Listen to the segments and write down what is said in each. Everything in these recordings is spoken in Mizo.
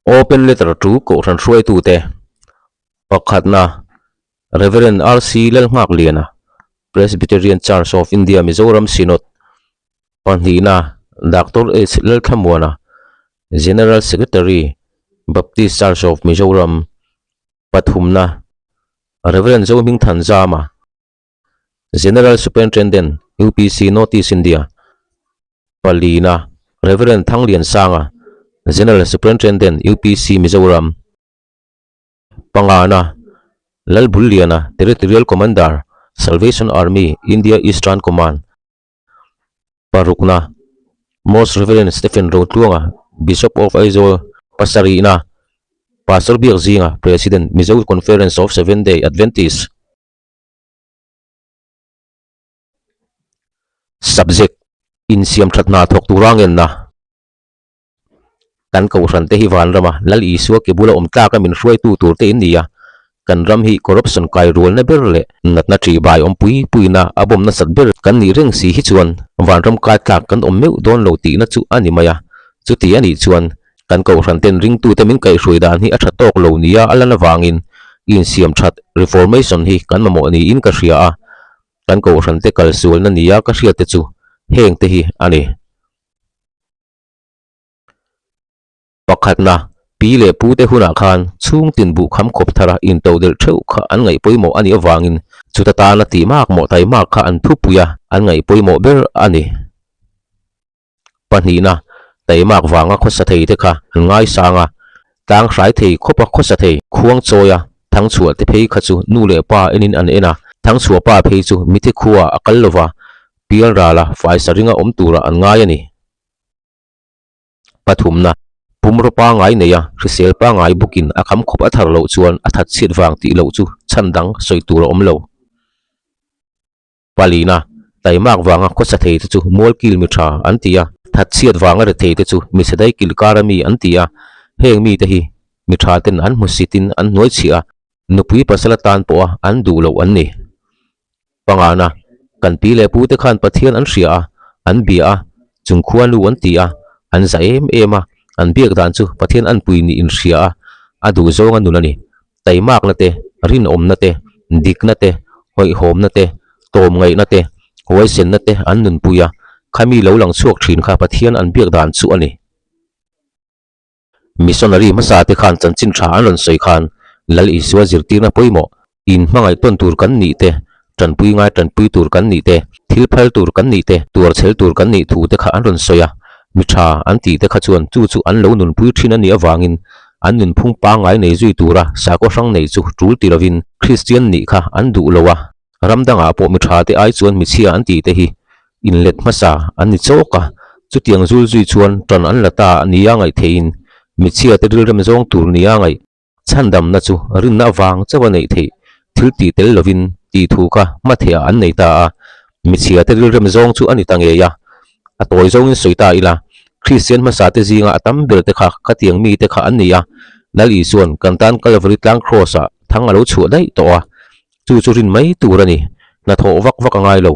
Open letter to Kohhran hruaitute pakhatna Rev. RC Lalnghakliana, Presbyterian Church of India Mizoram Synod pahnihna Doctor H Lalthlamuana, General Secretary, Baptist Church of Mizoram pathumna Rev. Zohmingthanzama, General Superintendent, UPC North East India, Palina, Rev. Thangliansanga, General Superintendent, UPC Mizoram, Pangana, Lalbulliana, Territorial Commander, Salvation Army, India Eastern Command, Parukna, Most Rev. Stephen Rotluanga, Bishop of Aizawl, Pasarihna, Pastor Biakzinga, President, Mizo Conference of Seventh-day Adventists. Subject, Insiam that hna thawk tura ngenna. Kan kohhran te hi vanrama Lal Isua ke bula awm tlaka min hruaitu tur te in ni a. Kan ram hi corruption kai rualna ber leh natna ṭih bai awm pui puina a bawm nasat ber kan nih reng si hi chuan vanram kai tlak kan awm meuh dawn lo tihna chu a ni mai a. Chuti a nih chuan Kan kohhran ten ringtute min kaihhruai dan hi a tha tawk lo nia a lan avangin insiam that, reformation, hi kan mamawh niin ka hria a. Kan kohhran te kalsualna nia ka hriat te chu heng te hi a ni. Pakhatna, pi leh pu te hunah khan chhungtin buh kham khawp thara intodelh theuh kha an ngaih pawimawh a nih avangin chuta tana tih mak mawh taimak kha an thupui a, an ngaih pawimawh ber a ni. Pahnihna, taimak vanga khawsa thei te kha an ngaisang a, tlang hrai thei khawpa khawsa thei khuang chawi a, thangchhuah te phei kha chu nu leh pa enin an en a, thangchhuah pa phei chu mitthi khua a kal lova, pial rala faisa ringa awm tura an ngai a ni. Pathumna, pumraw pangai nei a, hrisel pangai bawkin a kham khawp a thar loh chuan a that chhiat vang tih loh chu chhan dang sawi tur a awm lo. Palina, taimak vanga khawsa thei te chu mualkil mi tha an ti a, thatchhiat vanga re thei te chu mi chhedai kil kara mi an ti a, heng mite hi mi tha ten an hmusitin an hnuai chhiah a, nupui pasal atan pawha an duh loh an ni. Pangana, kan pi leh pu te khan Pathian an hria a, an bia a, chung khua nu an ti a, an za em em a, an biak dan chu Pathian anpui nih inhria a, a duh zawng a nun a ni. Taimakna te, rinawmna te, dikna te, hawihhawmna te, tlawmngaihna te, huaisenna te an nunpui a, khami lo lang chhuak thin kha Pathian an biak dan chu a ni. Missionary hmasa te khan chanchin tha an rawn sawi khan Lal Isua zirtirna pawimawh, in hmangaih tawn tur kan nih te, tanpui ngai tanpui tur kan nih te, thil phal tur kan nih te, tuar chhel tur kan nih thu te kha an rawn sawi a, mi tha an tih te kha chuan chu chu an lo nunpui thin a nih avangin An nunphung pangngai nei zui tura sakhaw hrang nei chu tul ti lovin Kristian nih kha an duh lo a, ram dangah pawh mi tha te ai chuan michhia an tih te hi inlet hmasa an ni chawk a, chutiang zul zui chuan tan an la ta nia ngaih theihin michhia te rilrem zawng tur nia ngaih chhandamna chu rinna avang chauh a neih theih thil tih tel lovin tih thu kha hmathehah an nei ta a, michhia te rilrem zawng chu a ni ta ngei a. A tawi zawngin sawi ta ila, Kristian hmasa te zinga a tam ber te kha khatiang mi te kha an ni a, Lal Isua'n kan tan Kalvari tlang Kraws ah thang a lo chhuah daih tawh a, chu chu rin mai tur a ni. Hnathawh vak vak a ngai lo.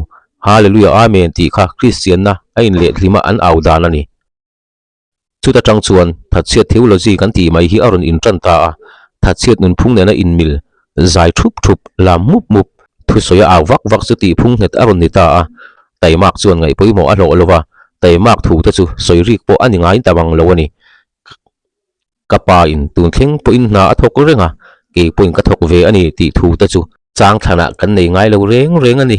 Hallelujah Amen tih kha Kristianna a inlehhlima an au dan a ni. Chuta tang chuan thatchhiat theology kan tih mai hi a rawn intan ta a, thatchhiat nunphung nena inmil, zai thup thup, lam mup mup, thusawi a au vak vak chu tihphung nghet a rawn ni ta a. Taimak chuan ngaih pawimawh a hlawh lo va, taimak thu te chu sawi rik pawh a ni ngai ta bang lo a ni. Ka pa in tun thleng pawhin hna a thawk reng a, kei pawhin ka thawk ve a ni tih thu te chu chang thlanah kan nei ngai lo reng reng a ni.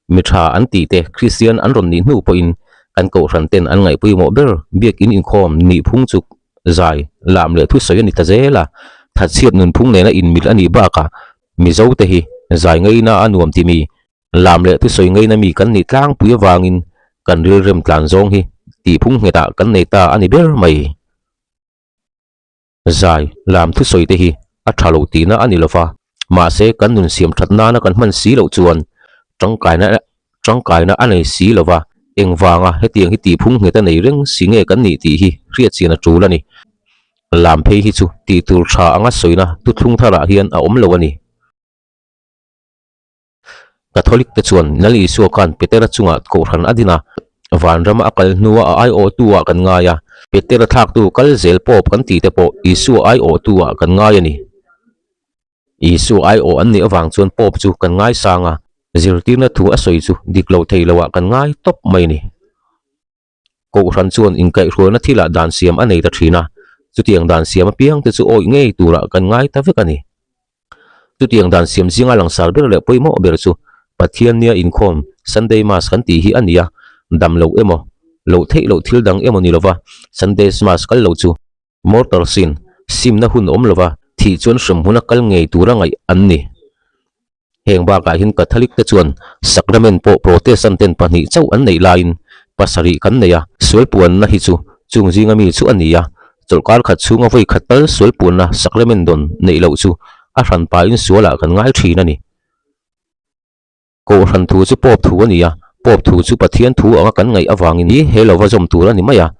Mi tha an tih te Kristian an rawn nih hnu pawhin kan kohhran ten an ngaih pawimawh ber biakin inkhawm nih phung chuk zai lam leh thusawi a ni ta zel a, thatchhiat nunphung nena inmil a nih bakah Mizo te hi zai ngaina a nuam ti mi, lam leh thusawi ngaina mi kan nih tlangpui avangin kan rilrem tlan zawng hi tihphung nghetah kan nei ta a ni ber mai. Zai, lam thusawi te hi a tha lo tihna a ni lo va, mahse kan nun siam that nana kan hman si loh chuan tangkaina tangkaina a nei si lo va, engvanga hetiang hi tihphung nghet a nei reng si nge kan nih tih hi hriatchian a tul a ni. Lam phei hi chu tih tur tha anga sawina thuthlung tharah hian a awm lo a ni. Catholic te chuan Lal Isua khan Petera chungah kohhran a din a, vanrama a kal hnua a aiawhtu ah kan ngai a. Petera thlaktu kal zel Pope kan tih te pawh Isua aiawhtu ah kan ngai a ni. Isua aiawh an nih avang chuan Pope chu kan ngaisang a, zirtirna thu a sawi chu dik lo thei lo ah kan ngai tawp mai a ni. Kohhran chuan inkaihhruaina thilah dan siam a nei ta thin a, chutiang dan siam apiang te chu awih ngei turah kan ngai ta vek a ni. Chutiang dan siam zinga langsar ber leh pawimawh ber chu Pathian nia inkhawm, Sunday Mass kan tih hi a ni a, dam loh emaw, loh theih loh thil dang emaw ni lova Sunday's Mass kal lo chu Mortal sin, simna hun awm lova thih chuan hremhmun a kal ngei tura ngaih an ni. Heng bakah hian Catholic te chuan Sacrament pawh Protestant ten pahnih chauh an neih laiin pasarih kan nei a, sual puanna hi chu chung zinga mi chu a ni a, chawlhkar khat chhunga vawi khat tal sual puanna Sacrament dawn neih loh chu a hran pahin sualah kan ngai thin a ni. Kohhran thu chu Pope thu a ni a, Pope thu chu Pathian thu anga kan ngaih avangin hi he lova zawm tur a ni mai a,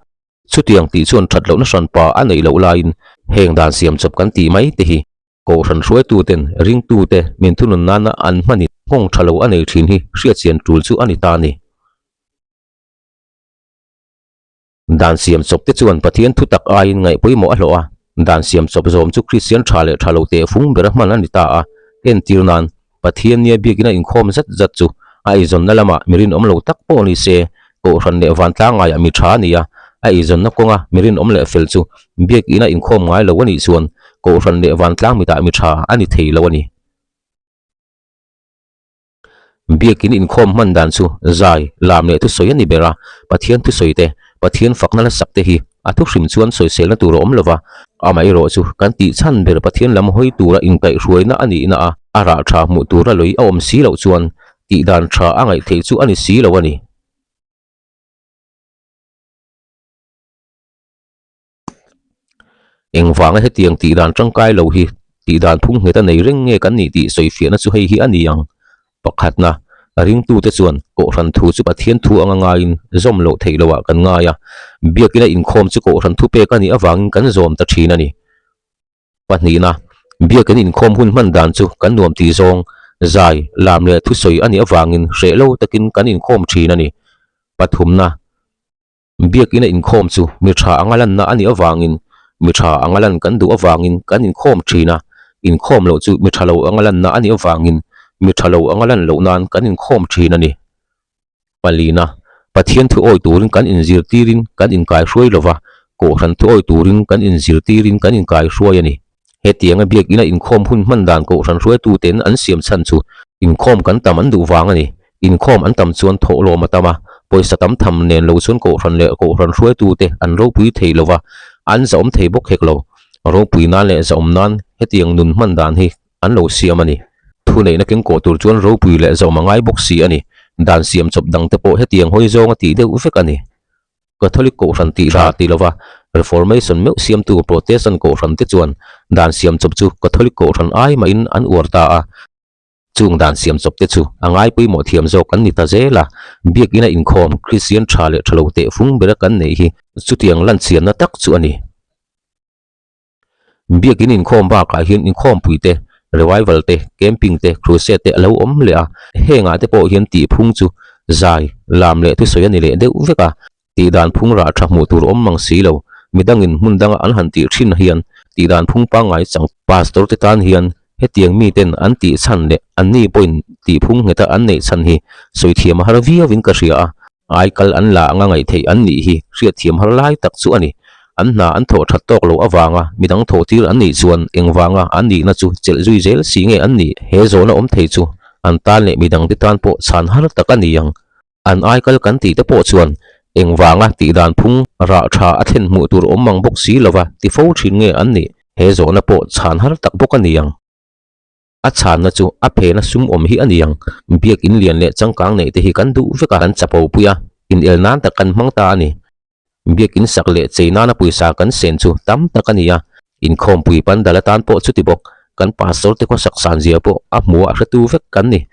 chutiang tih chuan that lohna hranpa a neih loh laiin heng dan siam chawp kan tih mai te hi Kohhran hruaituten ringtute min thunun nana an hmanin nghawng tha lo a nei thin hi hriatchian tul chu a ni ta a ni. Dan siam chawp te chuan Pathian thu tak aiin ngaih pawimawh a hlawh a, dan siam chawp zawm chu Kristian tha leh tha lo teh fung bera hman a ni ta a, entir nan Pathian nia biakina inkhawm zat zat chu a eizawnna lamah mi rinawm lo tak pawh ni se, Kohhran leh vantlang ngaiah mi tha a ni a, a eizawnna kawnga mi rinawm leh fel chu biakina inkhawm ngai lo a nih chuan Kohhran leh vantlang mitah mi tha a ni thei lo a ni. Biakin inkhawm hman dan chu zai, lam leh thusawi a ni ber a, Pathian thusawi te, Pathian fakna la sak te hi a thuhrim chuan sawiselna tur a awm lova, amaherawh chu kan tih chhan ber Pathian lam hawi tura inkaihhruaina a nihna a, a rah tha hmuh tura lei a awm si loh chuan tih dan tha a ngaih theih chu a ni si lo a ni. Engvanga hetiang tih dan tangkai lo hi tih dan phung nghet a nei reng nge kan nih tih sawifiahna chu hei hi a ni ang. Pakhatna, ringtute chuan Kohhran thu chu Pathian thu anga ngaiin zawm loh theih loah kan ngai a, biakina inkhawm chu Kohhran thupek a nih avangin kan zawm ta thin a ni. Pahnihna, biakin inkhawm hun hman dan chu kan nuam tih zawng, zai, lam leh thusawi a nih avangin hreh lo takin kan inkhawm thin a ni. Pathumna, Biakina inkhawm chu mi tha anga lanna a nih avangin mi tha anga lan kan duh avangin kan inkhawm thin a, inkhawm loh chu mi tha lo anga lanna a nih avangin mi tha lo anga lan loh nan kan inkhawm thin a ni. Palina, Pathian thu awi turin kan inzirtirin kan inkaihruai lova, Kohhran thu awi turin kan inzirtirin kan inkaihruai a ni. Hetianga biakina inkhawm hun hman dan kohhran hruaituten an siam chhan chu inkhawm kan tam an duh vang a ni. Inkhawm an tam chuan thawhlawm a tam a, pawisa tam tham nen lo chuan kohhran leh kohhran hruaitute an ropui thei lo va, an zahawm thei bawk hek lo. Ropui nan leh zahawm nan hetiang nun hman dan hi an lo siam a ni. Thuneihna kengkawh tur chuan ropui leh zahawm a ngai bawk si a ni. Dan siam chawp dangte pawh hetiang hawi zawnga tih deuh vek a ni. Catholic Kohhran tih tha ti lova Reformation meuh siamtu Protestant Kohhran te chuan dan siam chawp chu Catholic Kohhran ai mahin an uar ta a. Chung dan siam chawp te chu a ngai pawimawh thiam zawk an ni ta zel a, biakina inkhawm Kristian tha leh tha lo teh fung bera kan neih hi chutiang lanchianna tak chu a ni. Biakin inkhawm bakah hian inkhawmpui te, revival te, camping te, crusade te a lo awm leh a, hengah te pawh hian tihphung chu zai, lam leh thusawi a ni leh deuh vek a, tihdan phung rah tha hmuh tur awm mang si lo, midangin hmun danga an han tih thin hian tihdan phung pangngai chang pastor te tan hian hetiang miten an tih chhan leh anni pawhin tihphung ngheta an neih chhan hi sawi thiam a har viauin ka hria a. Ai kal an la anga ngaih theih an nih hi hriatthiam har lai tak chu a ni. An hna an thawh that tawk loh avanga midang thawh tir an nih chuan engvanga an nihna chu chelh zui zel si nge an nih? He zawhna awm thei chu an tan leh midangte tan pawh chhan har tak a ni ang. An ai kal kan tih te pawh chuan engvanga tih dan phung rah tha a thlen hmuh tur awm mang bawk si lova ti fo thin nge an nih? He zawhna pawh chhan har tak bawk a ni ang. A chhanna chu a phena sum awm hi a ni ang. Biak in lian leh changkang neih te hi kan duh vek a, kan chapo pui a, inel nan tak kan hmang ta a ni. Biak in sak leh chei nana pawisa kan sen chu tam tak a ni a, inkhawmpui pandal atan pawh chuti bawk, kan pastor te khawsak san zia pawh a hmuh a hretu vek kan ni.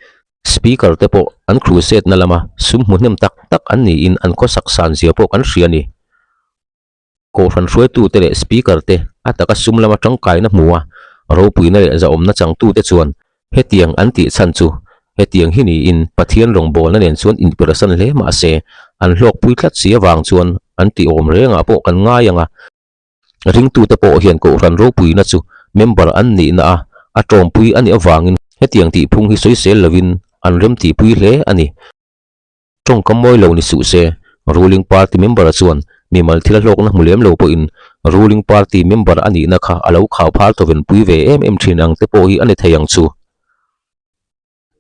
Speaker te pawh an crusade na lama sum hmu hnem tak tak an niin an khawsak san zia pawh kan hria a ni. Kohhran hruaitute leh Speaker te a taka sum lama tangkaina hmu a, ropuina leh zahawmna changtute chuan hetiang an tih chhan chu hetiang hi niin Pathian rawngbawlna nen chuan inpirsan hle mah se, An hlawkpui tlat si avang chuan an tih awm rengah pawh kan ngai ang a. Ringtute pawh hian Kohhran ropuina chu member an nihna a a tawmpui a nih avangin hetiang tihphung hi sawisel lovin an remtihpui hle a ni. Tawngkam mawi lo ni suh se, ruling party member chuan mimal thil a hlawkna hmu lem lo pawhin ruling party member a nihna kha a lo khau phal tawvenpui ve em em thin ang te pawh hi a ni thei ang chu.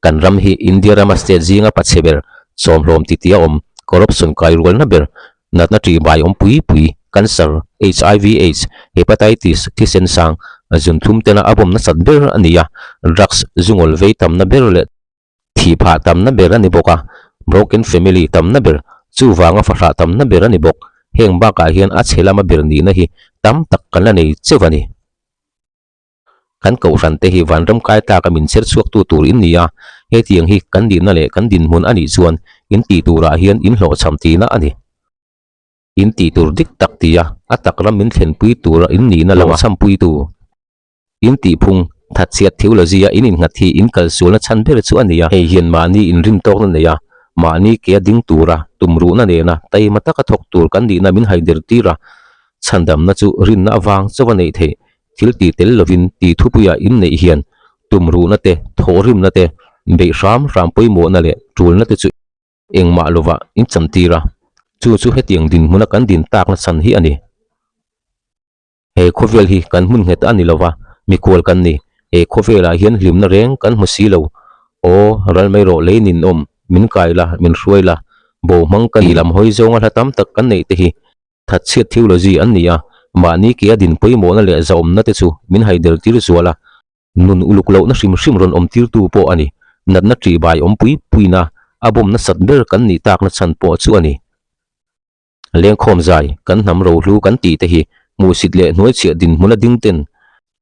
Kan ram hi India rama state zinga pachhe ber, chawmhlawm titi a awm, corruption kai rualna ber, natna ṭih bai awm pui pui, cancer, HIV aids, hepatitis, thisen sang, zunthum tena a bawm nasat ber a ni a, drugs zungawl vei tamna ber leh thih phah tamna ber a ni bawk a, broken family tamna ber, chuvanga fahrah tamna ber a ni bawk. Heng bakah hian a chhe lama ber nihna hi tam tak kan la nei cheuh a ni. Kan kohhran te hi vanram kai tlaka min chher chhuaktu tur in ni a, hetiang hi kan nihna leh kan dinhmun a nih chuan in tih turah hian in hlawhchham tihna a ni. In tih tur dik tak tia a tak ram min thlenpui tura in nihna lama chhampuitu in tihphung thatchhiat theology-a in innghat hi in kalsualna chhan ber chu a ni a. Hei hian mahni inrintawkna nei a, mahni ke a ding tura tumruhna nena taima taka thawk tur kan nihna min haider tir a, chhandamna chu rinna avang chauh a neih theih. Thil tih tel lovin tih thupuia inneih hian tumruhna te, thawhrimna te, beih hram hram pawimawhna leh tulna te chu engmah lovah in chantir a, chu chu hetiang dinhmuna kan din takna chhan hi a ni. He khawvel hi kan hmun nghet a ni lova, mikhual kan ni. He khawvelah hian hlimna reng kan hmu si lo. Aw, ral mai rawh lei ninawm, min kai la, min hruai la, bo hmang ka ni lam hawi zawnga hla tam tak kan neih te hi Thatchhiat theology an ni a, mahni ke a din pawimawhna leh zahawmna te chu min haider tir zual a, nun uluk lohna hrim hrim rawn awm tirtu pawh a ni. Natna ṭih bai awm pui puina a bawm nasat ber kan nih takna chhan pawh chu a ni. Lengkhawm zai, kan hnam rohlu kan tih te hi hmuhsit leh hnuaichhiah dinhmun a ding ten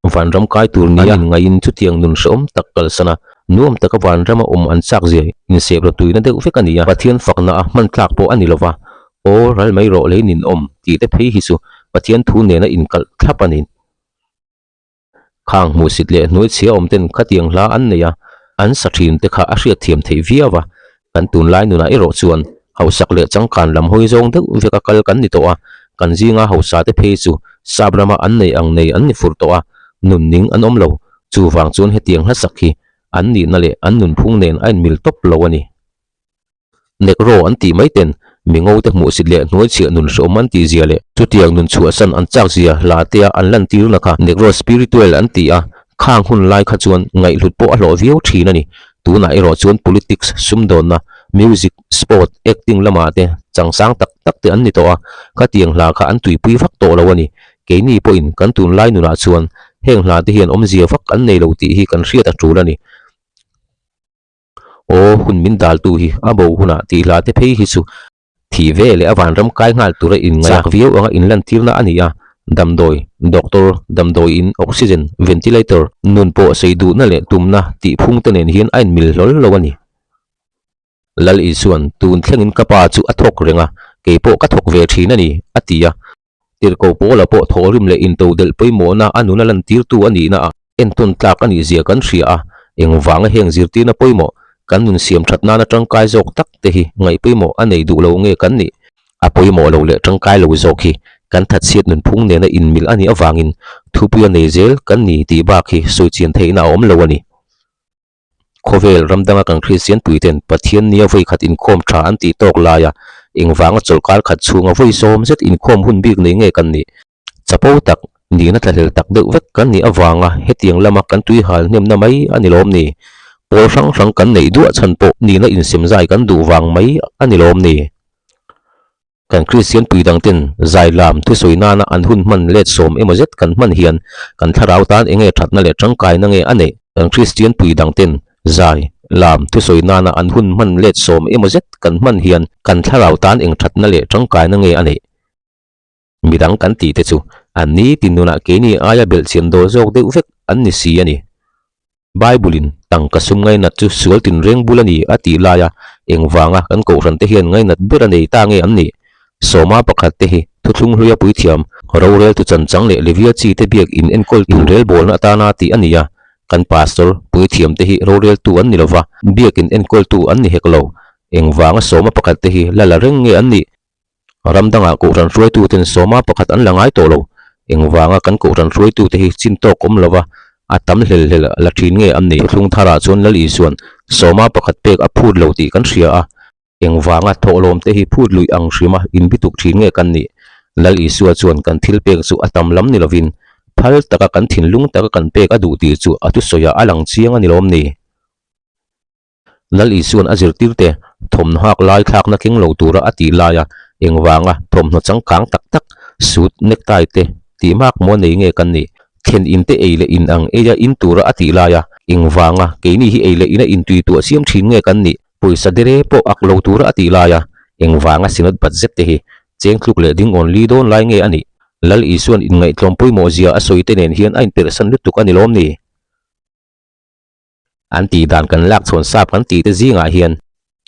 Vanram kai tur nia inngaihin chutiang nun hrehawm tak kalsan a, nuam taka vanrama awm an chak zia insep rawtuina deuh vek a ni a. Pathian fakna a hman tlak pawh a ni lova, Aw ral mai rawh lei nin awm tih te phei hi chu Pathian thu nena inkalh thlap a ni. Khang hmuhsit leh hnuaichhia awm ten khatiang hla an nei a, an sa thin te kha a hriatthiam theih viau a, Kan tunlai nunah erawh chuan hausak leh changkan lam hawi zawng deuh veka kal kan ni tawh a, kan zinga hausa te phei chu sap rama an nei ang nei an ni fur tawh a, nun ning an awm lo. Chuvang chuan hetiang hlasak hi an nihna leh an nunphung nen a inmil tawp lo a ni. Negro an tih mai ten mingo te hmuhsit leh hnuaichhiah nun hrehawm an tih zia leh chutiang nun chhuahsan an chak zia hla tea an lantirna kha Negro spiritual an ti a, Khang hun lai kha chuan ngaihhlut pawh a hlawh viau thin a ni. Tunah erawh chuan politics, sumdawnna, music, sport, acting lamah te changsang tak tak te an ni tawh a, khatiang hla kha an tuipui vak tawh lo a ni. Keini pawhin kan tunlai nunah chuan heng hla te hian awmzia vak an nei lo tih hi kan hriat a tul a ni. Aw, hun min daltu hi a bo hunah tih hla te phei hi chu Thih ve leh a vanram kai nghal tura inngaih a viau anga inlantirna a ni a, damdawi, doctor, damdawi in, oxygen, ventilator, nun pawh sei duhna leh tumna tih phung te nen hian a inmil hlawl lo a ni. Lal Isuan, Tun thlengin ka pa chu a thawk reng a, kei pawh ka thawk ve thin a ni, a ti a. Tirhkoh Paula pawh thawhrim leh intodelh pawimawhna a nuna lantirtu a nihna ah entawn tlak a nih zia kan hria a, engvanga heng zirtirna pawimawh kan nun siam that nana tangkai zawk tak te hi ngaih pawimawh a nei duh lo nge kan nih? A pawimawh lo leh tangkai lo zawk hi kan thatchhiat nunphung nena inmil a nih avangin thupuia nei zel kan ni tih bak hi sawichian theihna a awm lo a ni. Khawvel ram danga kan Kristian puiten Pathian nia vawi khat inkhawm tha an tih tawk laia engvanga chawlhkar khat chhunga vawi sawm zet inkhawm hun bik nei nge kan nih? Chapo tak, nihna thlahlel tak deuh vek kan nih avanga hetiang lama kan tui hal hnemna mai a ni lawm ni? Pawl hrang hrang kan neih duah chhan pawh nihna insem zai kan duh vang mai a ni lawm ni? Kan Kristian pui dangten zai lam thusawi nana an hun hman let sawm emaw zet kan hman hian kan thlarau tan enge thatna leh tangkaina nge a neih? Kan Kristian pui dangten zai lam thusawi nana an hun hman let sawm emaw zet kan hman hian kan thlarau tan eng thatna leh tangkaina nge a neih? Midang kan tih te chu an ni tin nunah keini aia belhchian dawl zawk deuh vek an ni si a ni. Bible-in tangka sum ngainat chu sual tinreng bul a ni a tih laia engvanga kan kohhran te hian ngainat ber a nei ta nge an nih? Sawma pakhat te hi thuthlung hluia puithiam, roreltu chanchang leh Levia chi te biak in enkawl inrelbawlna atana tih a ni a, kan pastor, puithiam te hi roreltu an ni lova, biak in enkawltu an ni hek lo. Engvanga sawma pakhat te hi la la reng nge an nih? Ram dangah kohhran hruaituten sawma pakhat an la ngai tawh lo. Engvanga kan kohhran hruaitute hi chin tawk awm lova a tam hlel hlel la thin nge an nih? Thuthlung tharah chuan Lal Isuan sawma pakhat pek a phut lo tih kan hria a. Engvanga thawhlawm te hi phut luih ang hrima inbituk thin nge kan nih? Lal Isua chuan kan thil pek chu a tam lam ni lovin phal taka kan thinlung taka kan pek a duh tih chu a thusawiah a lang chiang a ni lawm ni? Lal Isuan a zirtirte thawmhnaw hak lai thlakna keng lo tura a tih laia engvanga thawmhnaw changkang tak tak, suit, necktie te tih mak maw nei nge kan nih? Thlen in te ei leh in ang eia in tura a tih laia engvanga keini hi ei leh ina intui tuah siam thin nge kan nih? Pawisa dere pawh ak lo tura a tih laia engvanga synod budget te hi cheng tluk leh ding awn li dawn lai nge a nih? Lal Isuan inngaihtlawm pawimawh zia a sawi te nen hian a inperhsan lutuk a ni lawm ni? An tih dan kan lak chhawn sap kan tih te zingah hian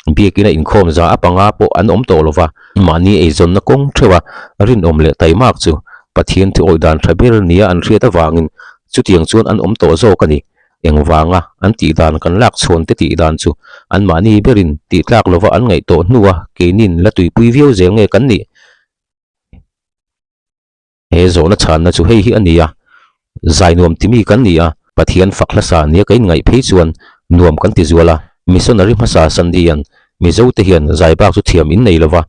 biakina inkhawm za a panga pawh an awm tawh lova, mahni eizawnna kawng theuha rinawm leh taimak chu Pathian thu awih dan tha ber nia an hriat avangin chutiang chuan an awm tawh zawk a ni. Engvanga an tih dan kan lak chhawn te tih dan chu anmahni berin tih tlak lova an ngaih tawh hnua keinin la tuipui viau zel nge kan nih? He zawhna chhanna chu hei hi a ni a, zai nuam timi kan ni a, Pathian fak hlasa nia ka inngaih phei chuan nuam kan ti zual a. Missionary hmasa Sandy-a'n Mizote hian zai bak chu thiam in nei lova,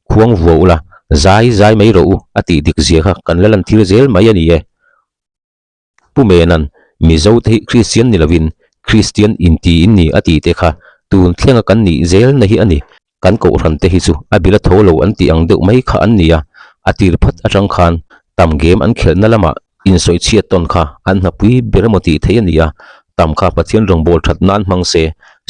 khuang vua ula, zai zai mai rawh u a tih dik zia kha kan la lantir zel mai a ni e. Pu Mena'n Mizote hi Kristian ni lovin Kristian inti in ni a tih te kha tun thlenga kan nih zelna hi a ni. Kan kohhran te hi chu a bila tho lo an tih ang deuh mai kha an ni a, a tir phat atang khan tam game an khelhna lamah insawi chhiat tawn kha an hnapui ber emaw tih theih a ni a, tam kha Pathian rawngbâwl that nan hmang se,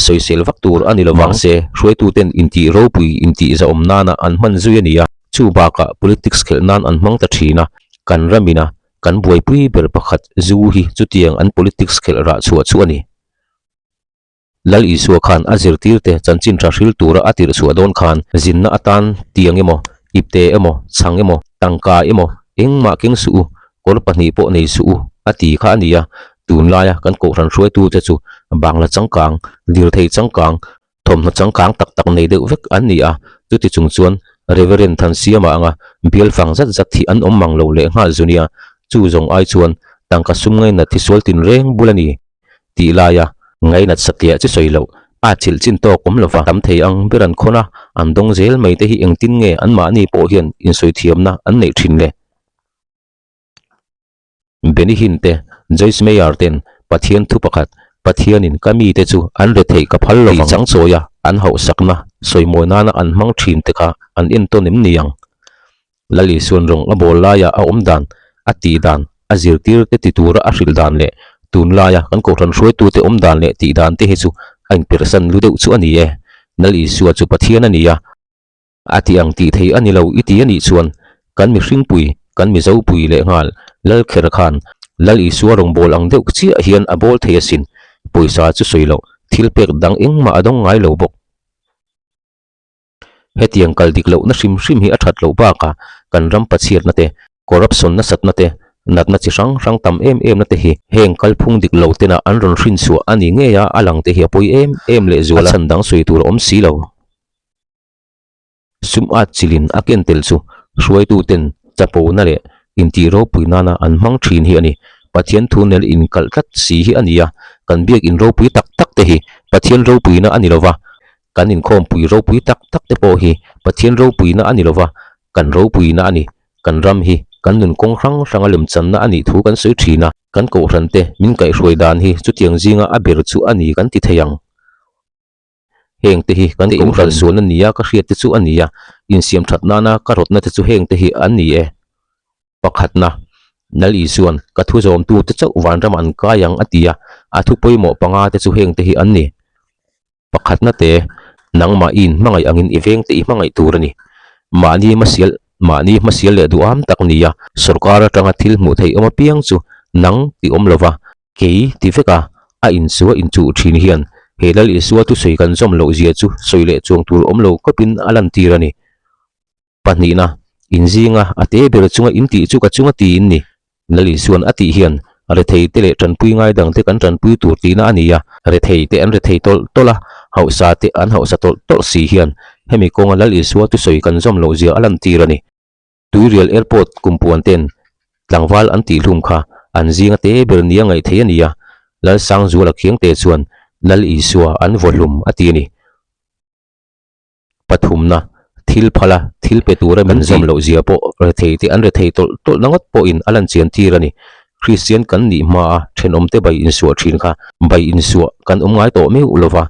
sawisel vak tur a ni lo vang se, hruaituten intih ropui intih zahawm nana an hman zui a ni a, chu bakah politics khelh nan an hmang ta thin a, kan ramina Kan buaipui ber pakhat zu hi chutiang an politics khelh rah chhuah chu a ni. Lal Isua khan a zirtirte chanchin tha hril tura a tirh chhuah dawn khan zinna atan tiang emaw, ipte emaw, chhang emaw, tangka emaw engmah keng suh u, kawr pahnih pawh nei suh u a ti kha a ni a. Tunlaia kan kohhran hruaitute chu bangla changkang, lirthei changkang, Thawmhnaw changkang tak tak nei deuh vek an ni a, chuti chung chuan Reverend Thansiama anga bial fang zat zat hi an awm mang lo leh nghal zu nia, chu zawng ai chuan tangka sum ngainat hi sual tin reng bul a ni tih laia ngainat satliah chi sawi loh a chilh chin tawk awm lova tam thei ang ber an khawn a, an dawng zel mai te hi engtin nge anmahni pawh hian insawi thiamna an neih thin le? Benny Hinn te, Joyce Meyer ten Pathian thu pakhat, Pathianin ka mite chu an retheih ka phal lovang tih changchawia an hauhsakna sawimawi nana an hmang thin te kha an entawn em ni ang? Lal Isuan rawng a bawl laia a awm dan, a tih dan, a zirtir te ti tura a hrilh dan leh tunlaia kan kohhran hruaitute awm dan leh tih dan te hi chu a inperhsan lu deuh chu a ni e. Lal Isua chu Pathian a ni a. A ti ang tih thei a ni lo i ti a nih chuan kan mihringpui, kan Mizopui leh nghal Lalkher khan Lal Isua rawngbâwl ang deuh chiah hian a bâwl thei asin, pawisa chu sawi loh, thil pek dang engmah a dawng ngai lo bawk. Hetiang kal dik lohna hrim hrim hi a that loh bakah kan ram pachhiatna te, corruption nasatna te, natna chi hrang hrang tam em emna te hi heng kalphung dik lo tena an rawn hrinchhuah a ni ngei a, a lang te hi a pawi em em lehzual a, chhan dang sawi tur a awm si lo. Sum at chilin a ken tel chu hruaituten chapona leh intih ropui nana an hmang thin hi a ni. Pathian thu nel inkalh tlat si hi a ni a, kan biak in ropui tak tak te hi Pathian ropuina a ni lova, kan inkhawmpui ropui tak tak te pawh hi Pathian ropuina a ni lova, kan ropuina a ni. Kan ram hi kan nun kawng hrang hranga lemchanna a nih thu kan sawi thin a, kan kohhran te min kaihhruai dan hi chutiang zinga a ber chu a ni kan ti thei ang. Heng te hi kan kohhran sualna nia ka hriat te chu a ni a, insiam that nana ka rawtna te chu heng te hi an ni e. Pakhatna, Lal Isuan ka thu zawmtu te chauh vanram an kai ang a ti a, a thu pawimawh panga te chu heng te hi an ni. Pakhatna te, nangmah i inhmangaih angin i veng te i hmangaih tur a ni. Mahni hmasial mahni hmasial leh duham tak ni a, sorkar atanga thil hmuh theih awm apiang chu nang ti awm lova, Kei ti vek a, a inchua inchuh thin hian he Lal Isua thusawi kan zawm loh zia chu sawi leh chuang tur awm lo khawpin a lantir a ni. Pahnihna, inzinga a te ber chunga in tih chu ka chunga ti in ni. Lal Isuan a tih hian rethei te leh tanpui ngai dang te kan tanpui tur tihna a ni a, rethei te an rethei tawlh tawlh a, Hausa te an hausa tawlh tawlh si hian hemi kawnga Lal Isua thusawi kan zawm loh zia a lantir a ni. Tuirial Airport kumpuan ten tlangval an tihhlum kha an zinga te ber nia ngaih theih a ni a, Lalsangzuala Khiangte chuan Lal Isua an vawhlum a ti a ni. Pathumna, thil phala thil pe tura min zawm loh zia pawh rethei te an rethei tawlh tawlh na ngawt pawhin a lan chian tir a ni. Kristian kan nih hmaa thenawmte bai insuah thin kha bai insuah kan awm ngai tawh meuh lova,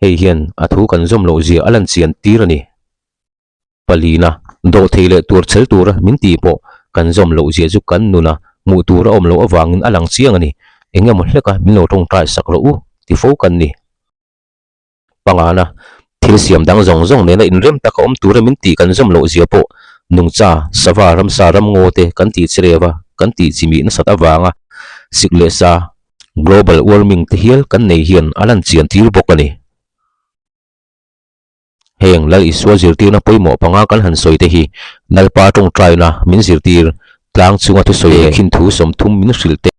hei hian a thu kan zawm loh zia a lan chian tir a ni. Palina, dawhthei leh tur chhel tura min tih pawh kan zawm loh zia chu kan nuna hmuh tur a awm loh avangin a lang chiang a ni. Eng emaw hleka min lo tawngtai sak rawh u ti fo kan ni. Pangana, thil siam dang zawng zawng nena inrem taka awm tura min tih kan zawm loh zia pawh nungcha, sava, ramsa, ramngaw te kan tih chireva kan tih chimih nasat avanga sik leh sa, global warming, te hial kan nei hian a lan chian tir bawk a ni. Heng Lal Isua zirtirna pawimawh panga kan han sawi te hi Lalpa tawngtaina min zirtir, tlang chunga thusawi leh khin thu 30 min hrilh te,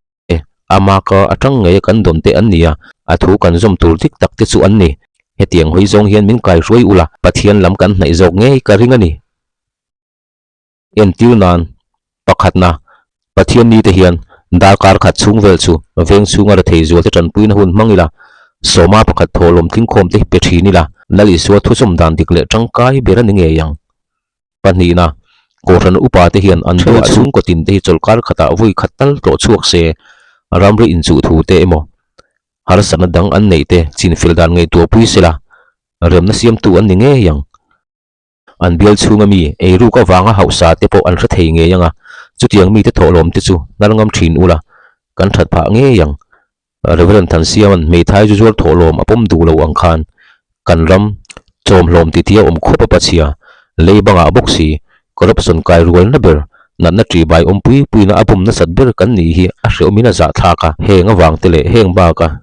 ama ka atang ngeia kan dawn te an ni a, a thu kan zawm tur dik tak te chu an ni. Hetiang hawi zawng hian min kaihruai ula, Pathian lam kan hnaih zawk ngei ka ring a ni. Entir nan, pakhatna, Pathian nite hian darkar khat chhung vel chu veng chhunga rethei zualte tanpuina hun hmang ila, sawma pakhat thawhlawm tlingkhawm te hi pe thin ila, Lal Isua thusawm dan dik leh tangkai ber a ni ngei ang. Pahnihna, Kohhran upa te hian an buah chhungkaw tin te hi chawlhkar khatah vawi khat tal tlawh chhuak se, ramri inchuh thu te emaw, harsatna dang an neih te chinfel dan ngaihtuahpui sela, remna siamtu an ni ngei ang. An bial chhunga mi eiruk avanga hausa te pawh an hre thei ngei ang a, chutiang mite thawhlawm te chu hnar ngam thin ula, kan that phah ngei ang. Reverend Thansiama'n hmeithai zu zuar thawhlawm a pawm duh lo ang khan kan ram chawmhlawm titia awm khawp a pachhia, lei bangah bawk si, corruption kai rualna ber, natna ṭihbai awmpui puina a bum nasat ber kan nih hi a hreawmin a zahthlak a, heng avang te leh heng baka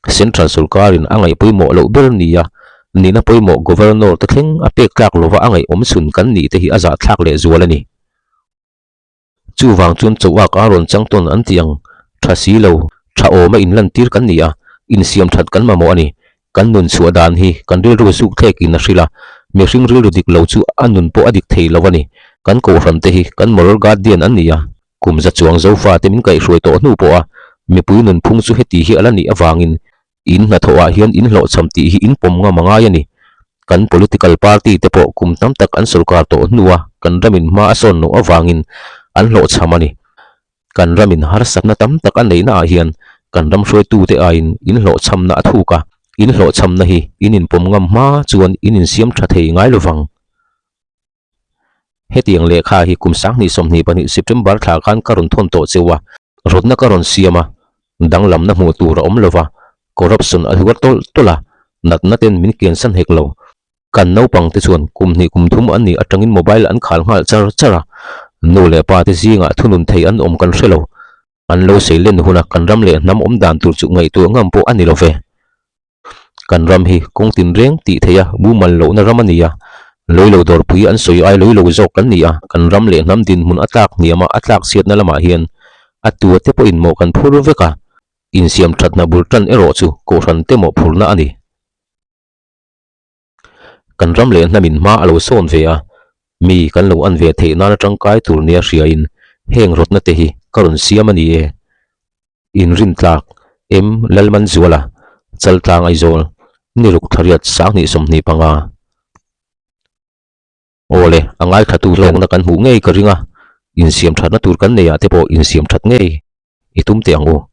Central sorkarin a ngaih pawimawh loh ber nia nihna pawimawh Governor te thleng a pek tlak lova a ngaih awm chhun kan nih te hi a zahthlak leh zual a ni. Chuvang chuan chauhak a rawn chang tawn an tih ang tha si lo, tha awma inlantir kan ni a, insiam that kan mamawh a ni. Kan nun chhuah dan hi kan rilru zuk thlekin a hrilh a, mihring rilru dik lo chu a nun pawh a dik thei lo a ni. Kan kohhran te hi kan moral guardian an ni a, Kum za chuang Zofate min kaihhruai tawh hnu pawha mipui nunphung chu heti hi a la nih avangin in hnathawhah hian in hlawhchham tih hi in pawm ngam a ngai a ni. Kan political party te pawh kum tam tak an sorkar tawh hnua kan ramin hma a sawn loh avangin an hlawhchham a ni. Kan ramin harsatna tam tak a neihnaah hian kan ram hruaitute aiin in hlawhchhamna a thuk a, in hlawhchhamna hi in inpawm ngam hma chuan in insiam tha thei ngai lovang. Hetiang lehkha hi kum 2022 September thla khan ka rawn thawn tawh cheu a, rawtna ka rawn siam a, danglamna hmuh tur a awm lova, corruption a hluar tawlh tawlh a, natna ten min kiansan hek lo. Kan naupang te chuan kum hnih kum thum an nih atangin mobile an khal nghal char char a, nu leh pa te zingah thunun thei an awm kan hre lo. An lo sei len huna kan ram leh hnam awm dan tur chu ngaihtuah ngam pawh a ni lo ve. Kan ram hi kawng tinreng tih theih a mumal lohna ram a ni a, lawilo dawrpui an sawi ai lawilo zawk kan ni a, kan ram leh hnam dinhmun a tlak hniam a, a tlak chhiatna lamah hian a tua te pawhin mawh kan phur vek a, insiam thatna bul tan erawh chu kohhran te mawhphurhna a ni. Kan ram leh hnamin hma a lo sawn ve a, mi kan lo an ve theih nana tangkai tur nia hriain heng rawtna te hi ka rawn siam a ni e. Inrintlak, M. Lalmanzuala, Chaltlang Aizawl, ni ruk thlariat 2025. Awle, a ngaithla hlawkna kan hmuh ngei ka ring a, insiam thatna tur kan neiah te pawh insiam that ngei i tum teh ang u.